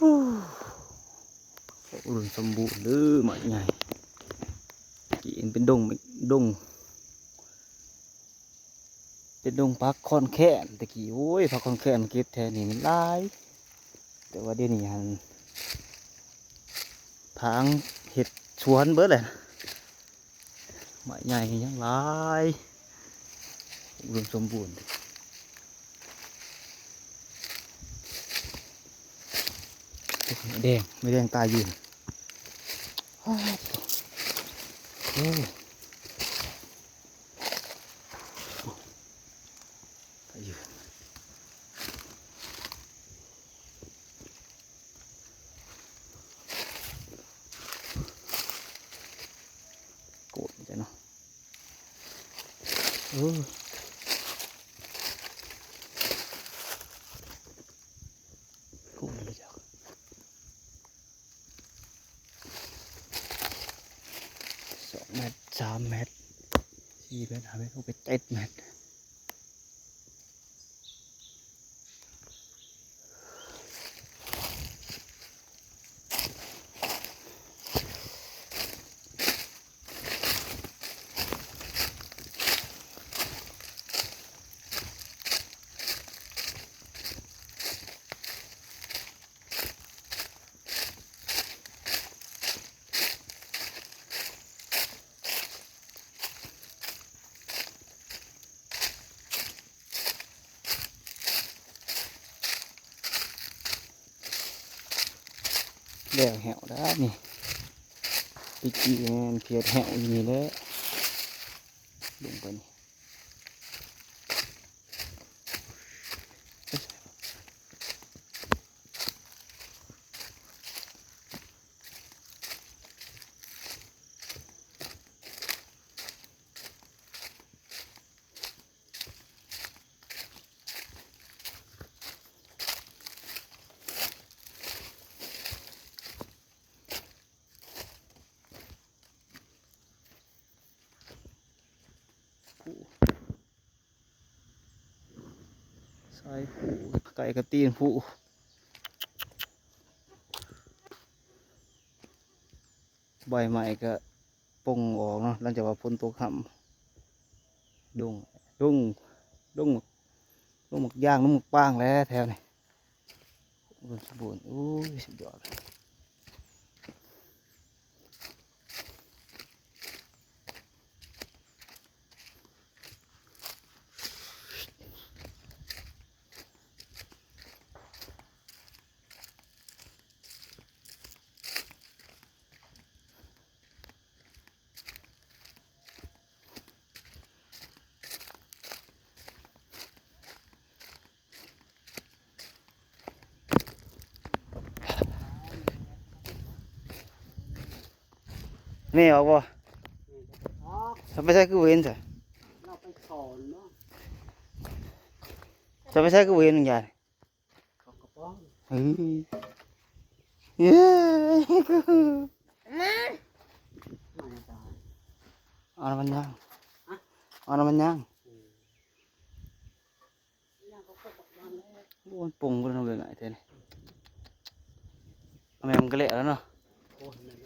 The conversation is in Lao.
ອຸດົມສົມບູນເດີ ໝາກໃຫຍ່ ກີ້ເປັນດົງ ດົງ ເປັນດົງຜັກຄອນແຄນ ແຕ່ກີ້ ໂອ້ຍ ຜັກຄອນແຄນເກັບແຖວນີ້ມັນຫຼາຍ ແຕ່ວ່າດຽວນີ້ຫັ້ນ ທາງເຮັດສວນເບິດແຫຼະ ໝາກໃຫຍ່ຍັງຫຼາຍ ອຸດົມສົມບູນ ແດງ ໝາກແດງຕາຍຢູ່ ໂອ້ ຕາຍຢູ່. ໂກນເນາະ ເອີ ໂກນເຈົ້າ ສອງແມັດ ສາມແມັດ ສີ່ແມັດ ຫ້າແມັດ ຫົກແມັດ ເຈັດແມັດ. ແລ້ວແຫ້ວແລ້ວນີ້ ຕະກີ້ແມ່ນເຂດແຫ້ວຢູ່ນີ້ແຫຼະ ລົງໄປນີ້. ສາຍຜູ້ ໃກ້ກັບຕີນຜູ້ ໃບໄມ້ກະປົ່ງອອກເນາະ ຫຼັງຈາກວ່າຝົນຕົກຄ່ຳ ດົງ ດົງ ດົງ ດົງໝາກຢາງ ດົງໝາກປາງແຫຼະແຖວນີ້ ອຸດົມສົມບູນ ໂອ້ຍ ສຸດຍອດ. ແມ່ອອກບໍ່? ອອກ ເຮົາໄປໃສຄືບໍ່ເຫັນຊະ? ເຮົາໄປສອນເນາະ ເຮົາໄປໃສຄືບໍ່ເຫັນວິນຍານ? ເຂົາກະປ້ອງ ເອີ ເອີ ມາ ມາຈາ ເອົານຳມັນຍ່າງ ຮະ ເອົານຳມັນຍ່າງ ເອີ ໂອ້ຍ ປົງບໍ່ໄດ້ເນາະ ເບິ່ງງ່າຍແທ້ນີ້ ແມ່ນມັນກະແຫຼະແລ້ວເນາະ ໂອ້ຍ ແມ່ນ